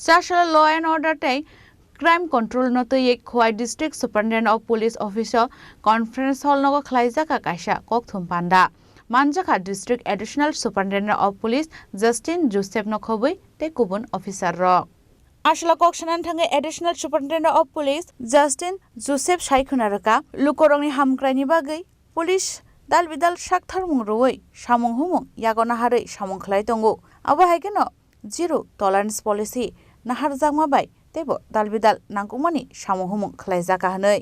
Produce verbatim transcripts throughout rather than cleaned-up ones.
Chasala Law and Order tei Crime Control no twiwi Khowai District Superintendent of Police Office o Conference Hall nogo khlaijak kaisa kokthum panda. Manjakha District Additional Superintendent of Police Justin Joseph no khobwi tei kubun officer rok. Aswla kok sanani thangwi Additional Superintendent of Police Justin Joseph sai khuna rwkha, lukurokni hamkraini bagwi police dalbidal saktharmung rwui samung humung yago naharwi samung khlai tongo. Abo hai kheno zero tolerance policy naharjakma bai teibo dalbidal nangkukmani samung humung khlaijakha hwnwi.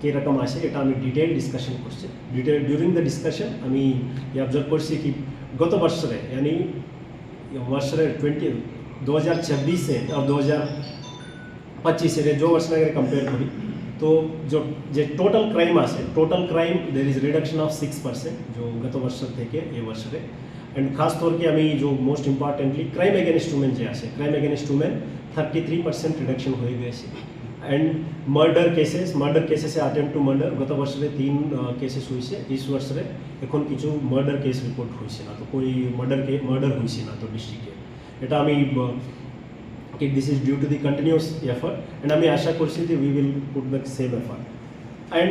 কি রকম আছে, এটা আমি detail discussion করছি। Detail, during the discussion আমি অবজার্ভ করছি কি গত বছরে, यानी বছরে টোয়েন্টি, দু হাজার চব্বিশে আর দু হাজার পঁচিশে, যে বছর আগে কম্পেয়ার করি, তো যে, যে টোটাল ক্রাইম আছে, total crime there is reduction of six percent, যে গত বছর থেকে এ বছরে। অ্যান্ড খাস তরকে আমি যে most importantly crime against women যে আছে, crime against women thirty three percent reduction হয়ে গেছে। অ্যান্ড মার্ডার কেসেস, মার্ডার কেসেসে অ্যাটেম্প টু মার্ডার গত বছরে তিন কেসেস হয়েছে, এই বছরে এখন কিছু মার্ডার কেস রিপোর্ট হয়েছে না, তো কই মার্ডার মার্ডার হয়েছে না তো ডিস্ট্রিক্টে। এটা আমি, this is due to the continuous effort, and আমি আশা করছি যে we will put the same effort. And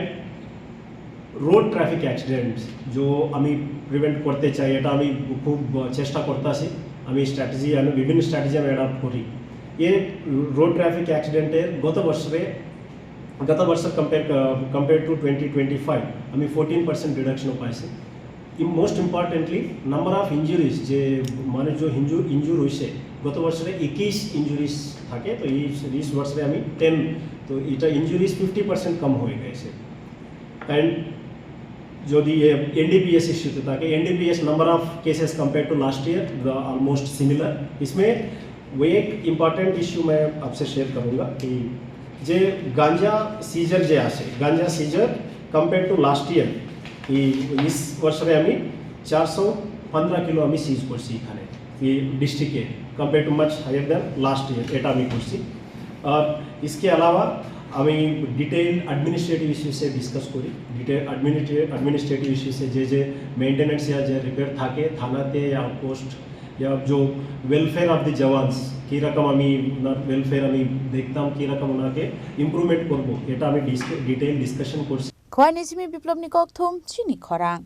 road traffic accidents যে আমি প্রিভেন্ট করতে চাই, এটা আমি খুব চেষ্টা করতেছি। আমি স্ট্র্যাটেজি, আমি বিভিন্ন স্ট্র্যাটেজি আমি অ্যাডাপ্ট করি। এর রোড ট্রাফিক অ্যাক্সিডেন্টের গত বছরে, গত বছর compare, compare to twenty twenty five আমি ফোরটিন পার্সেন্ট রিডাকশনও পাইছি। Most importantly number of injuries, যে মানুষ যে ইঞ্জুর ইঞ্জুর হয়েছে, গত বছরে একুশ ইঞ্জুরিজ থাকে, তো এই এই বছরে আমি টেন, তো এটা ইঞ্জুরিজ ফিফটি পার্সেন্ট কম হয়ে গেছে। অ্যান্ড যদি এনডিপিএস ইস্যুতে থাকে, NDPS number of cases compared to last year the almost similar। इसमें वो एक ইম্পর্টেন্ট ইস্যু मैं आपसे शेयर करूँगा कि যে গাঞ্জা সিজার যে আছে, ganja seizure compare to last year, এই এই বছরে আমি চারশো পনেরো কিলো আমি সিজ করছি এখানে, এই ডিস্ট্রিক্টে, compare to much higher than last year, এটা আমি করছি। আর इसके अलावा আমি ডিটেইল অ্যাডমিনিস্ট্রেটিভ ইস্যুসে ডিসকাস করি। ডিটেইল অ্যাডমিনিস্ট্রেটিভ ইস্যুসে যে যে মেইনটেনেন্স ইয়া যে রিপেয়ার থাকে থানাতে ইয়া পোস্ট ইয়া যে ওয়েলফেয়ার অফ দি জওয়ানস, কীরকম আমি ওনার ওয়েলফেয়ার আমি দেখতাম, কীরকম ওনাকে ইমপ্রুভমেন্ট করবো, এটা আমি ডিটেইল ডিসকাশন করছি। Khowai ni simi Biplobni kokthum chini khorang.